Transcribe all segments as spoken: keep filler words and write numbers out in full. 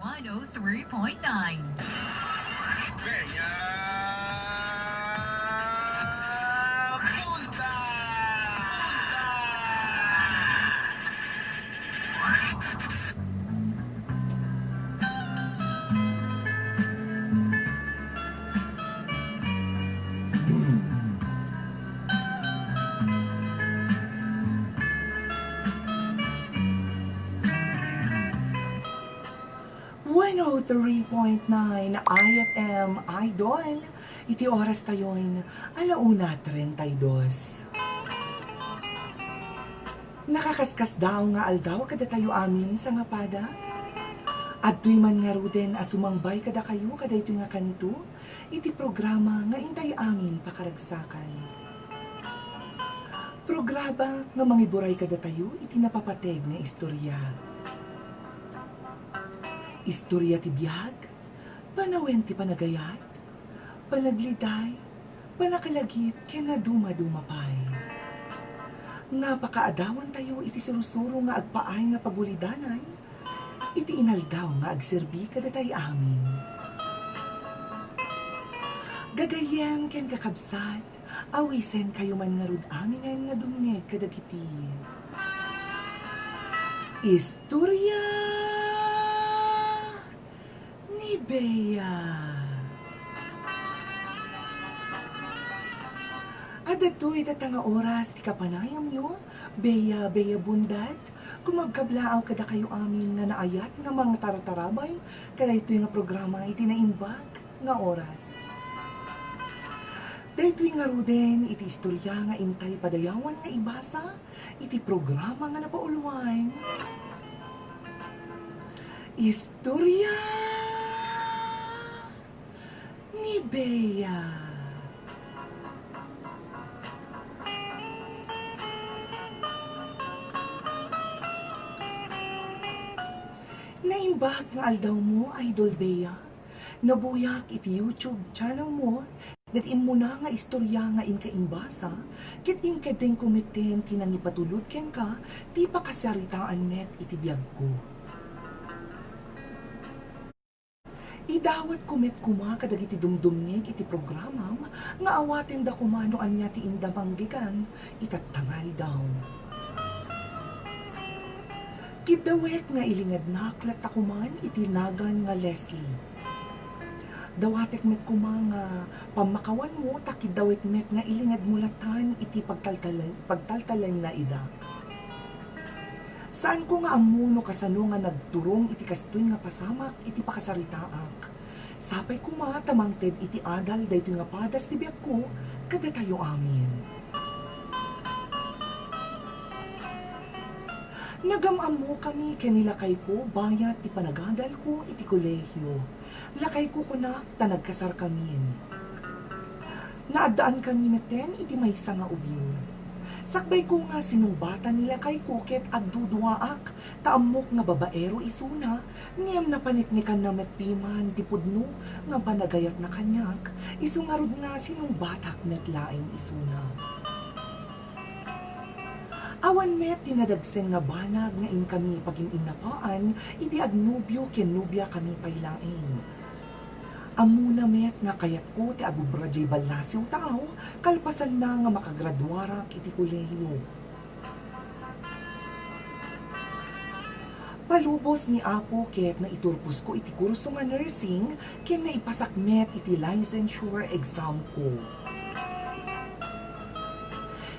one oh three point nine. Bella Punta! One oh three point nine I F M Idol. Iti oras tayon, ala una treinta y dos. Nakakaskasdaaw nga aldaw kadatayo amin, sangapada. Adtoy man ngaruden a sumangbay kadakayo kadaytoy nga kanito, iti programa nga intay amin pakaragsakan. Programa nga mangiburay kadatayo iti napapateg nga istorya. Istorya ti biag, panawen ti panagayat, panagligday, panakalagip, ken nadumaduma pay. Nga pakaadawantayo iti sursuro nga agpaay nga pagulidanan, iti inaldaw nga agserbi kadatay amin. Gagayyem ken kakabsat, awisenkayo man ngarud aminen nga dumngeg kadagiti istorya ni Bea. Adda dayta nga oras ti kapanayamyo, Bea, Bea Bundat. Kumabkablaaw kadakayo amin nga naayat nga mangtartarabay kadaytoy nga programa iti naimbag nga oras. Daytoy ngaruden iti istorya nga intay padayawan nga ibasa iti programa nga napauluan, Istorya ni Bea. Naimbag nga aldawmo, Idol Bea. Nabuyak iti YouTube channel mo, ket immuna nga istorya nga inka imbasa, ket inkeddengko metten ti nangipatulod kenka ti pakasaritaan met iti biagko. Idawatko met koma kadagiti dumdumngeg iti programam nga awatenda koma no ania ti indamanggegan ita nga aldaw. Kiddawek nga ilingednak latta koman iti nagan nga Leslie. Dawatek met koma nga pammakawanmo ta kiddawek met nga ilingedmo lattan iti pagtaltala-, pagtaltalinaida. Saanko nga ammo no kasano nga nagturong iti kastoy nga pasamak iti pakasaritaak. Sapay koma ta mangted iti adal daytoy nga padas ti biagko kadatayo amin. Nagam-ammokami ken ni lakayko bayat ti panagadalko iti kolehio. Lakayko kunak ta nagkasarkamin. Naaddaankanmi metten iti maysa nga ubing. Sakbayko nga sinungbatan ni lakayko ket agduduaak ta ammok nga babaero isuna, ngem napaneknekanna met piman ti pudno nga panagayatna kaniak, isu ngarud nga sinungbatak met laeng isuna. Awan met ti nadagsen nga banag nga inkami pagin-innapaan idi agnobio ken nobiakami pay laeng. Ammona met nga kayatko ti agubra diay ballasiw taaw kalpasanna nga makagraduarak iti kolehio. Palubos ni Apo ket naiturposko iti kurso nga nursing ken naipasak met iti licensure exam ko.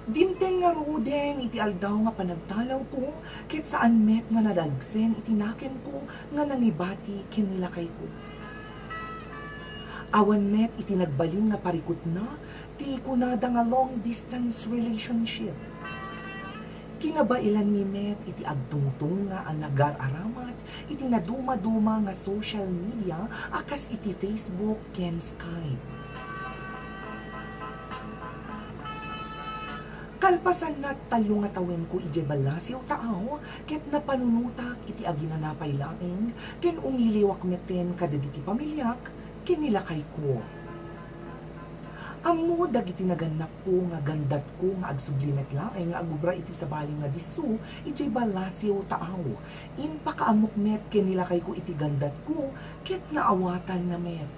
Dimteng ngaruden iti aldaw nga panagtalawko ket saan met nga nadagsen iti nakemko nga nangibati ken ni lakayko. Awan met iti nagbalin nga parikutna ti kunada nga long distance relationship. Kinabailanmi met iti agtungtunga a nagar-aramat iti nadumaduma nga social media a kas iti Facebook ken Skype. Kalpasanna, tallo nga tawenko idiay ballasiw taaw ket napanunotak iti aginana pay laeng ken umiliwak metten kadagiti pamiliak ken ni lakayko. Ammo dagiti nagannakko nga gandatko nga agsubli met laeng nga agubra iti sabali nga disso idiay balasiw taaw. Impakaammok met ken ni lakayko iti gandatko ket naawatanna met.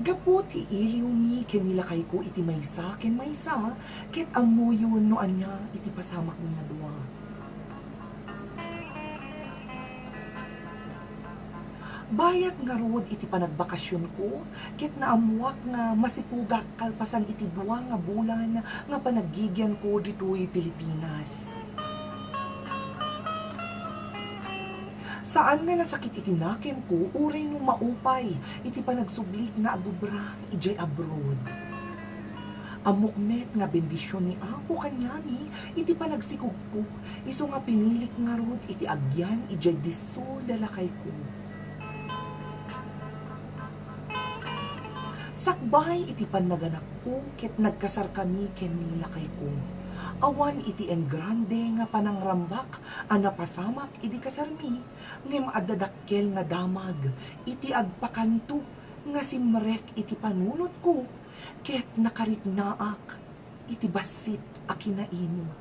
Gapu ti iliwmi ken ni lakayko iti maysa ken maysa, ket ammoyon no ania iti pasamakmi nga dua. Bayat ngarud iti panagbakasionko, ket naammoak nga masikogak kalpasan iti dua nga bulan nga panaggigianko ditoy Pilipinas. Saan nga nasakit iti nakemko uray no maupay iti panagsublik nga agubra idiay abroad. Ammok met nga bendision ni Apo kaniami iti panagsikogko, isu nga pinilik ngarud iti agyan idiay disso da lakayko. Sakbay iti pannaganakko ket nagkasarkami ken ni lakayko. Awan iti engrande nga panangrambak a napasamak idi kasarmi, ngem adda dakkel nga damag iti agpakanito nga simrek iti panunotko ket nakariknaak iti bassit a kinaimot.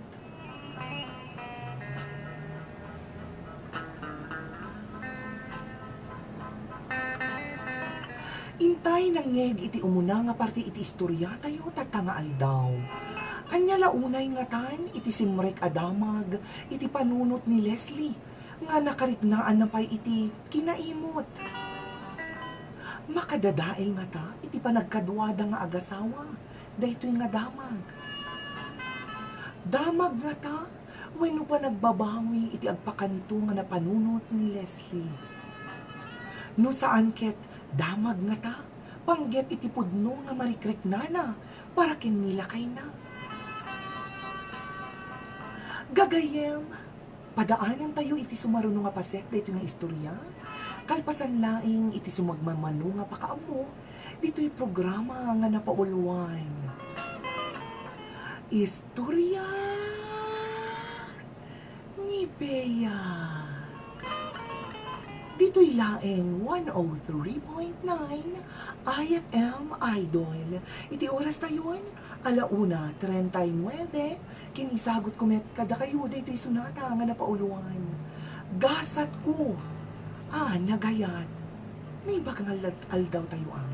Intay nangngeg iti umuna nga parte iti istoriatayo tatta nga aldaw. Ania la unay ngatan iti simrek a damag iti panunot ni Leslie nga nakariknaanna pay iti kinaimot? Makadadael ngata iti panagkaduada nga agasawa daytoy nga damag? Damag ngata wenno panagbabawi iti agpakanito nga napanunot ni Leslie? No saan ket damag ngata, panggep iti pudno nga marikriknana para ken ni lakayna. Gagayyem, padaanantayo iti sumaruno nga paset daytoy nga istorya, kalpasan laeng iti sumagmamano nga pakaammo ditoy programa nga napauluan, Istorya ni Bea. Ditoy laeng one oh three point nine I F M Idol. Iti oras tayon, ala una treinta y nueve, ken isagutko met kadakayo daytoy sonata nga napauluan, Gasatko a Nagayat. Naimbag nga al-, aldaw tayo, am.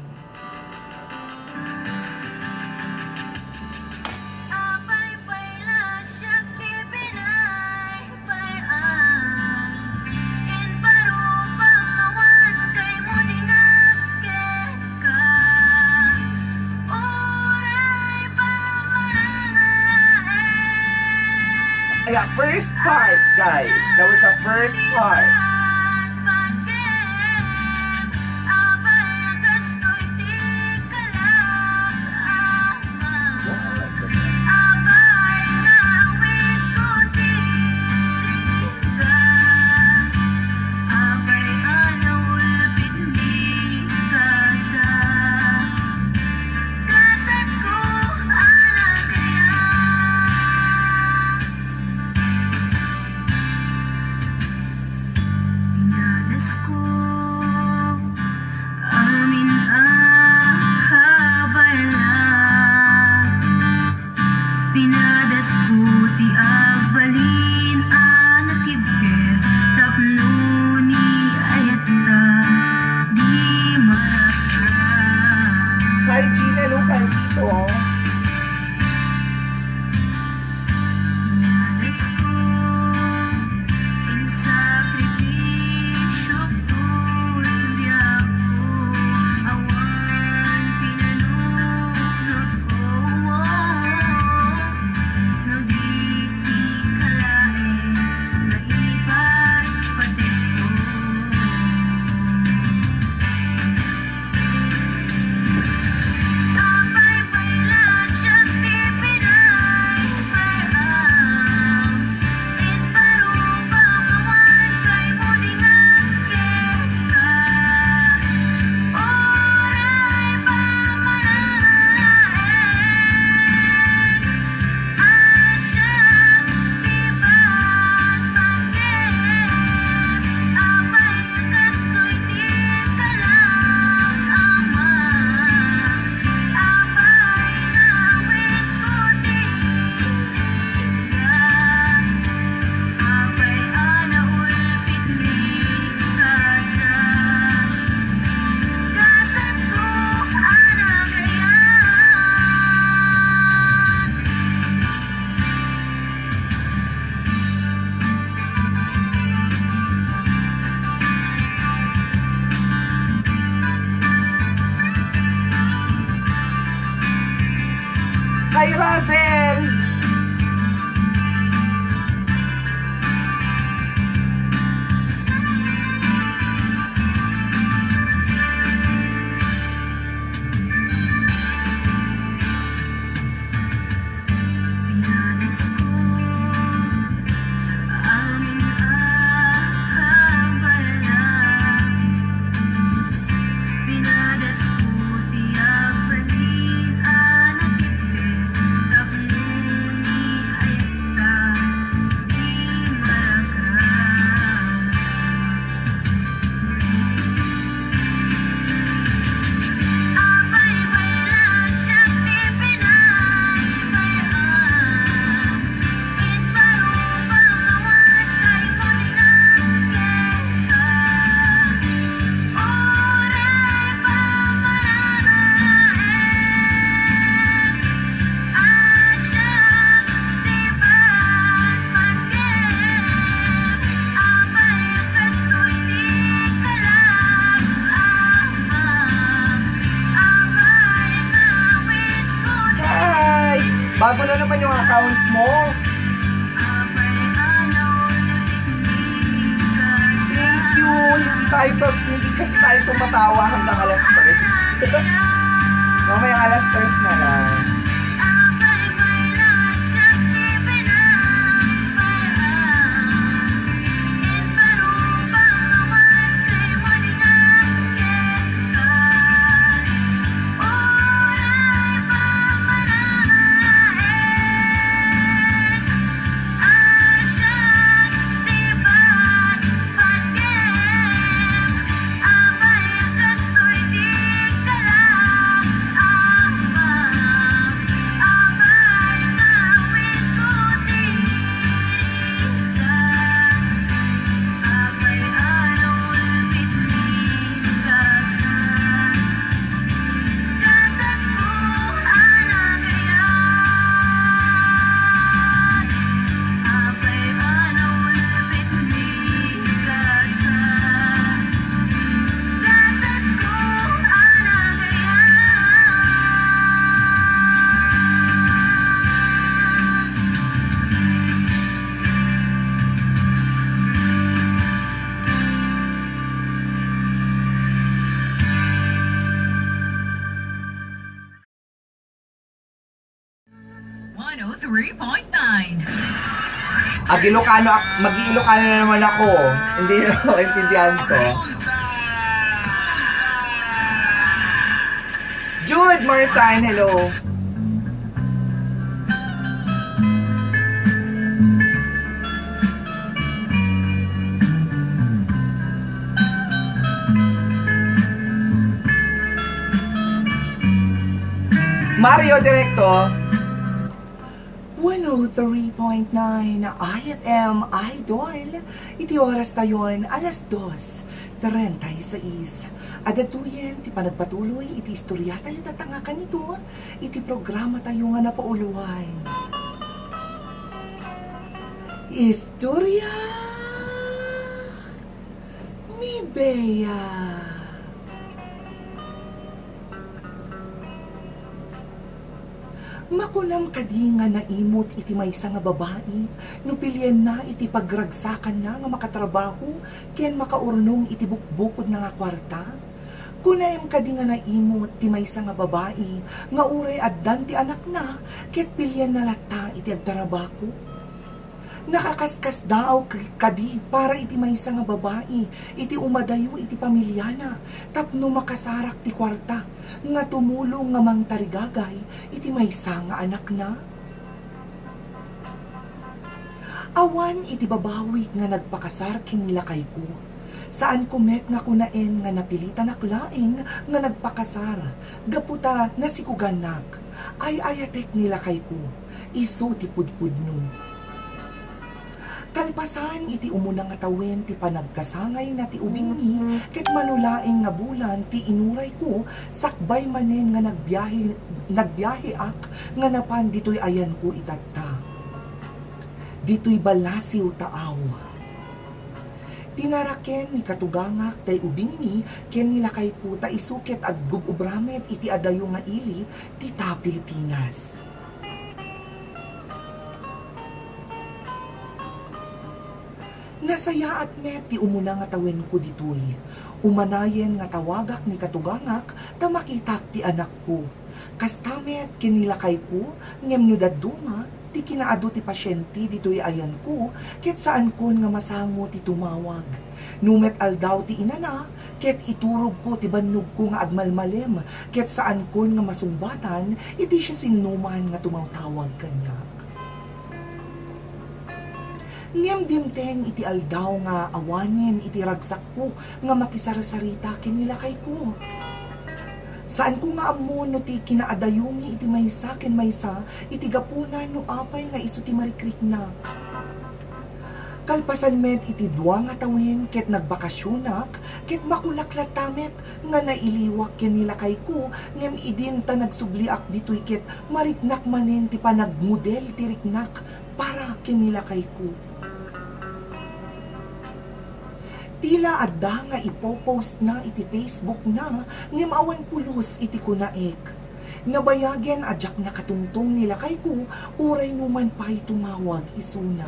Apay pay la siak ti pinay pay, am. Imparupam awan kaymo di nga agkeka. Uray pamarang laeng. Yeah, first part, guys. That was the first part. Hi, Russell! Pinadas ko amin a kabayanan. Pinadas ko ti agbalin a nakitke tapno ni ayat ta di maragsak. Hi! Bago na naman yung account mo. Thank you. Hindi tayo to, hindi kasi tayo tumatawa hanggang alas tres. Mamaya alas tres na lang. One oh three point nine. Ag-Ilocano ak-, mag-Ilocano na naman ako. Hindi na maintindihan ko. Jude Marsain, hello. Mario Directo. One oh three point nine I F M Idol. Iti oras tayon, alas dos treinta y seis. Adda tuyen ti panagpatuloy iti istoriatayo tatta nga kanito, iti programatayo nga napauluan. Istorya ni Bea. Makunam kadi nga naimut iti maysa nga babai no pilienna iti pagragsakanna nga makatrabaho ken makaurnong iti bukbukodna nga kuarta? Kunaem kadi nga naimut ti maysa nga babai nga uray addan ti anakna ket pilienna latta iti agtarabako? Nakakaskasdaaw k-, kadi para iti maysa nga babai iti umadayo iti pamiliana tapno makasarak ti kuarta nga tumulong nga mangtarigagay iti maysa nga anakna? Awan iti babawik nga nagpakasar ken ni lakayko. Saanko met nga kunaen nga napilitanak laeng nga nagpakasar gapu ta nasikugannak. Ay-ayatek ni lakayko. Isu ti pudpudno. Kalpasan iti umuna nga tawen ti panagkasangayna ti ubingmi, ket mano laeng nga bulan ti inurayko sakbay manen nga nagbiahe, nagbiaheak nga napan ditoy ayanko itatta. Ditoy balasiw taaw. Tinaraken ni katugangak tay ubingmi ken ni lakayko ta isu ket aggub-ubra met iti adayo nga ili ti ta Pilipinas. Nasayaat met ti umuna nga tawenko ditoy. Umanayen nga tawagak ni katugangak ta makitak ti anakko. Kasta met ken ni lakayko, ngem no dadduma ti kinaadu ti pasiente ditoy ayanko, ket saankon nga masango ti tumawag. No met aldaw ti inana, ket iturogko ti bannogko nga agmalmalem, ket saankon nga masungbatan iti siasinoman nga tumatawag kaniak. Ngem dimteng iti aldaw nga awanen iti ragsakko nga makisarsarita ken ni lakayko. Saanko nga ammo no ti kinaadayumi iti maysa ken maysa iti gapuna no apay nga isu ti marikriknak. Kalpasan met iti dua nga tawen ket nagbakasionak, ket makunak latta met nga nailiwak ken ni lakayko, ngem idin ta nagsubliak ditoy ket mariknak manen ti panagmodel ti riknak para ken ni lakayko. Tila adda nga ipo-postna iti Facebookna, ngem awan pulos iti kunaek. Nabayagen a diak nakatungtong ni lakayko, uray no man pay tumawag isuna.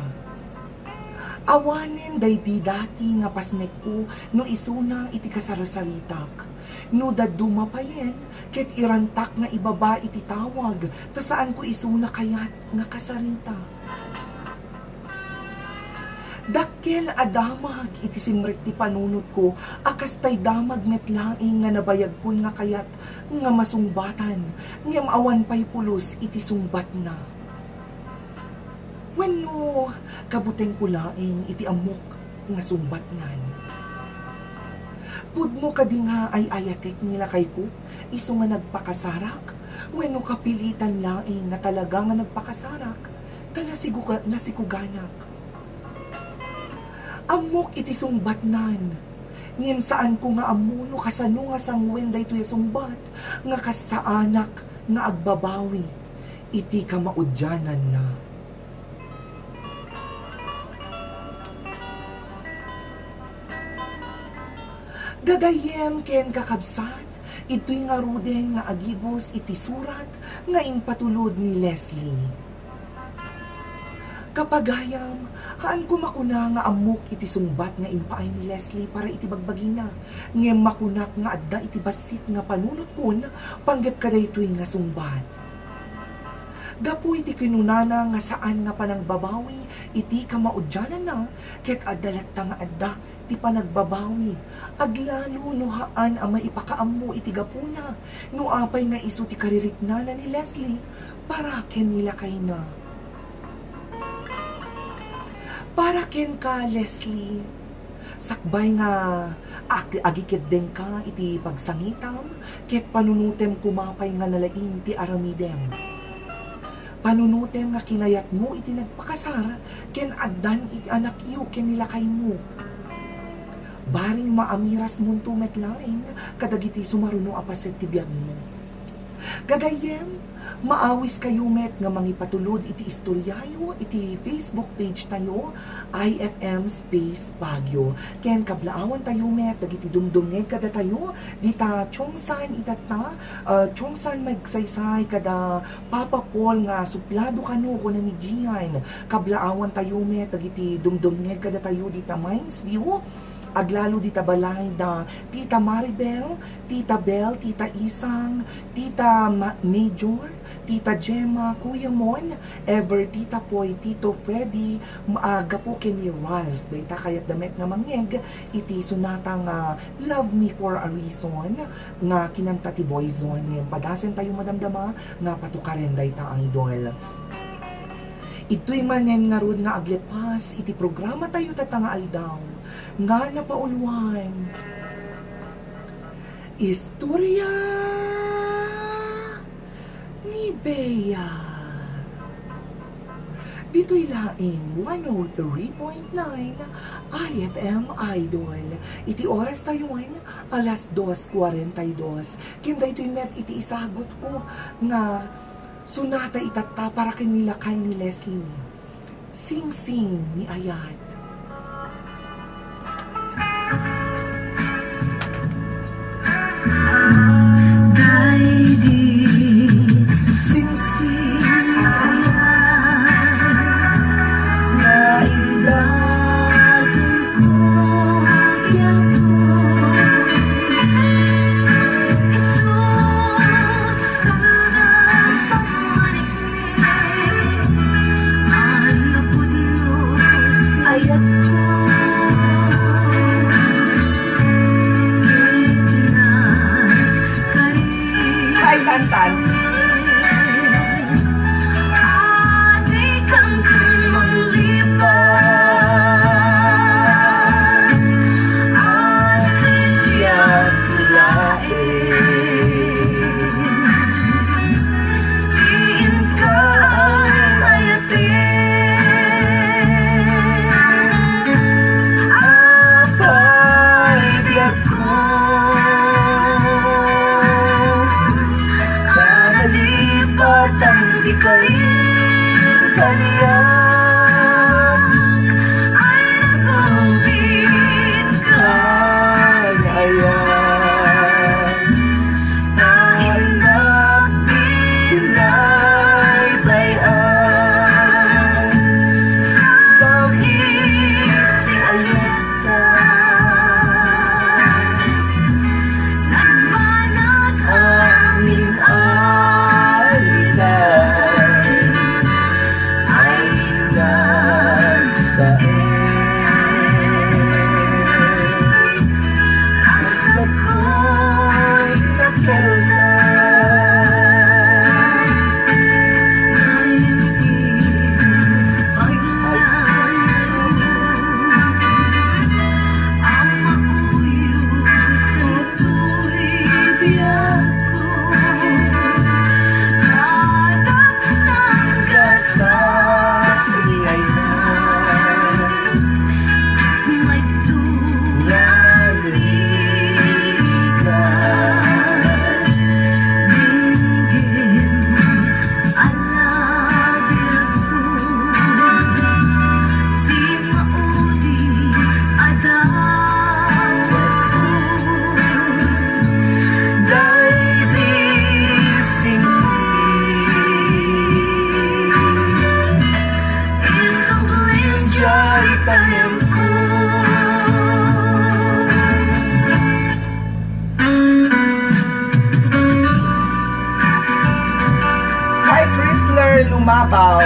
Awanen daydi dati nga pasnekko no isuna iti kasarsaritak. No dadduma payen, ket irantak nga ibaba iti tawag, ta saanko isuna kayat nga kasarita. Dakkel a damag iti simrek ti panunotko a kastay damag met laeng nga nabayagkon nga kayat nga masungbatan, ngem awan pay pulos iti sungbatna. Wenno, kabutengko laeng iti ammok nga sungbatnan. Pudno kadi nga ay-ayatek ni lakayko isu nga nagpakasarak? Wenno kapilitan laeng nga talaga nga nagpakasarak ta nasiguga-, nasikuganak? Ammok iti sungbatnan, ngem saanko nga ammo no kasano nga sanguen daytoy a sungbat nga kas saanak nga agbabawi iti kamaudiananna. Gagayyem ken kakabsat, itoy ngaruden nga agibus iti surat nga impatulod ni Leslie. Kapagayam, haanko makuna nga ammok iti sungbat nga impaay ni Leslie para iti bagbagina, ngem makunak nga adda iti bassit nga panunotkon panggep kadaytoy nga sungbat. Gapu iti kinunana nga saan nga panangbabawi iti kamaudiananna, ket adda latta nga adda ti panagbabawi, aglalo no haan a maipakaammo iti gapuna, no apay nga isu ti kaririknana ni Leslie para ken ni lakayna. Para kenka, Leslie, sakbay nga ag-, agikeddengka iti pagsangitam, ket panunotem koma pay nga nalaing ti aramidem. Panunotem nga kinayatmo iti nagpakasar ken agdan iti anakyo ken ni lakaymo. Bareng maamirasmonto met laeng kadagiti sumaruno a paset ti biagmo. Gagayyem, maawiskayo met nga mangipatulod iti istoriayo iti Facebook page tayo, I F M Space Baguio. Ken kablaawan tayo met dagiti dumdumngeg kadatayo, dita Chongsan itatta, ah, Chongsan Magsaysay kada Papa Paul nga suplado kano, kuna ni Gian. Kablaawan tayo met dagiti dumdumngeg kadatayo dita Mines View, aglalo dita balay da Tita Maribel, Tita Bel, Tita Isang, Tita Ma-, Major, Tita Gemma, Kuya Mon, Ever, Tita Poy, Tito Freddy, ma-, ah, gapu ken ni Ralph. Dayta kayatda met nga mangngeg iti sonata nga Love Me for a Reason nga kinanta ti Boyzone. Ngem padasen tayo madamdama nga patukaren dayta, idol. Itoy manen ngarud nga aglepas iti programa tayo tatta nga aldaw nga napauluan, Istorya ni Bea. Ditoy laeng one oh three point nine I F M Idol. Iti oras tayon, alas dos cuarenta y dos. Ken daytoy met iti isagut ko nga sonata itatta para ken ni lakay ni Leslie. Singsing ni Ayat. Daydi, singsing ni Ayat, naibagong Kaniak ay nagubit kaniak. Tangin na binaybay-an. Sakit ti ayat. Nagbanag amin a litay ay nagsaen. Ang sakoy kakelda. Alabiagko, ti maudi a dawatko, daydi singsi. Isublim jay tanemko. Hi, Chrysler Lumabaw.